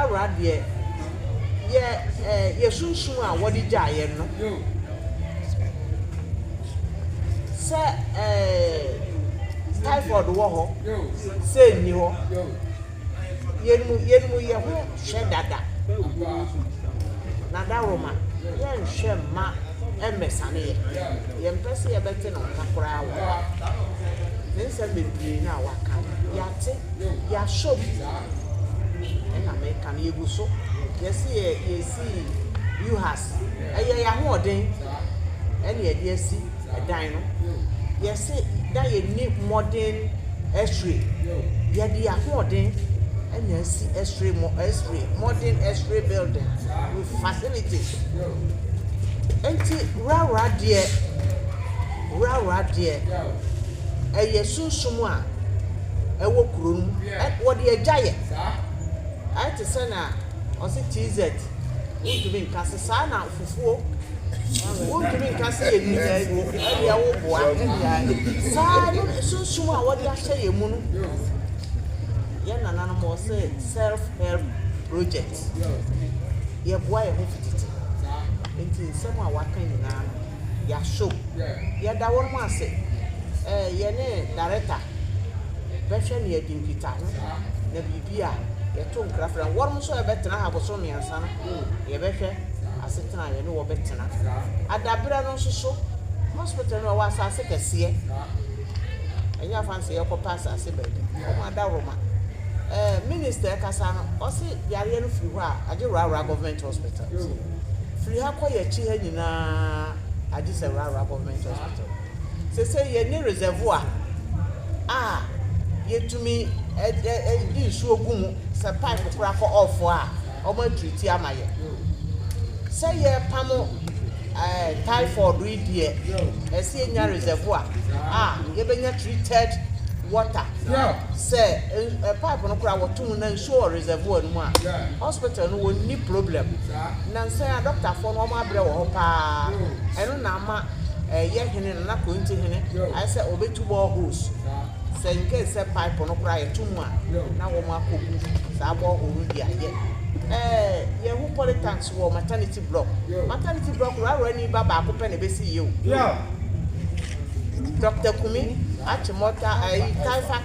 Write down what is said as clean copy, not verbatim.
Worawora deɛ yɛ ɛɛ yɛ sunsum a wɔde gyaa yɛn no. Sɛ ɛɛ typhoid wɔ hɔ, sɛ nni hɔ. Yɛn mu yɛn mu yɛ ho hwɛ dada. Na dawuroma yɛnhwɛ mma ɛmmɛsane yɛ. Yɛmpɛ sɛ yɛbɛte no nka koraa wɔ ha. Ne nsɛm bebree no a waka no, yɛate, yɛasɔ mu. Ɛna meka no, yɛgu so. Yɛse yɛ yɛsii UHAS. Ɛyɛ yɛn ahoɔden ɛna yɛde asi ɛdan no. Yɛse na yɛnni modern x-ray. Yɛde yɛn ahoɔden ɛna asi x-ray mo x-ray modern x-ray building with facilities. Nti wurawura deɛ wurawura deɛ ɛyɛ sunsum a ɛwɔ kuro no mu. Wɔde agya yɛ. Ayɛ te sɛ na ɔse TZ wontumi nka se saa na fufuo wontumi nka sɛ yɛnni fufuo ɛdeɛ woboa. Saa no sunsum a wɔde ahyɛ yɛn mu no yɛn nananom wɔse self help project. Yɛboa yɛn ho fititi. Nti nsɛm a waka nyinaa no yɛasɔ mu. Yɛda wɔn ase. Ɛɛ yɛne director bɛhwɛ ne yɛdi nkitaho na biribi a yɛto nkra frɛ wɔn nso a yɛbɛtena ha abosom 3 no yɛbɛhwɛ asetena a yɛne wɔbɛtena. Adabrɛ no nso so hospital no ɛwɔ asase kɛseɛ. Ɛnyɛ afa sɛ yɛkɔpɛ asase baabi. Wɔn adaworoma. Minister ɛkasa no ɔse yareɛ no firi hɔ a agye Worawora Government Hospital. Firi ha kɔ yɛn akyi ha nyinaa agye sɛ Worawora Government Hospital. Sese yɛne reservoir a yɛtumi ɛde nsuo gu mu sɛ pipe koraa kɔ off a wɔn atreat ama yɛ. Sɛ yɛpam typhoid yi deɛ ɛsɛ yɛnya reservoir a yɛbɛnya treated water. Sɛ pipe no koraa wɔto mu na nsuo wɔ reservoir no mu a hospital no wɔnni problem. Nansa a dɔktafoɔ no wɔn abrɛ wɔ hɔ paa. Ɛno na ama ɛyɛ hene Nana Konti hene ayɛ sɛ ɔbɛtu boreholes. Sɛ nke sɛ pipe no koraa yɛto mu a na wɔn akɔgu saa borehole no de ayɛ. Yɛn ho polytanks wɔ maternity block. Maternity block Worawora ni ba baako pɛ na ebesi yie o. Dr. Kumi Achimota ɛyi typhoid.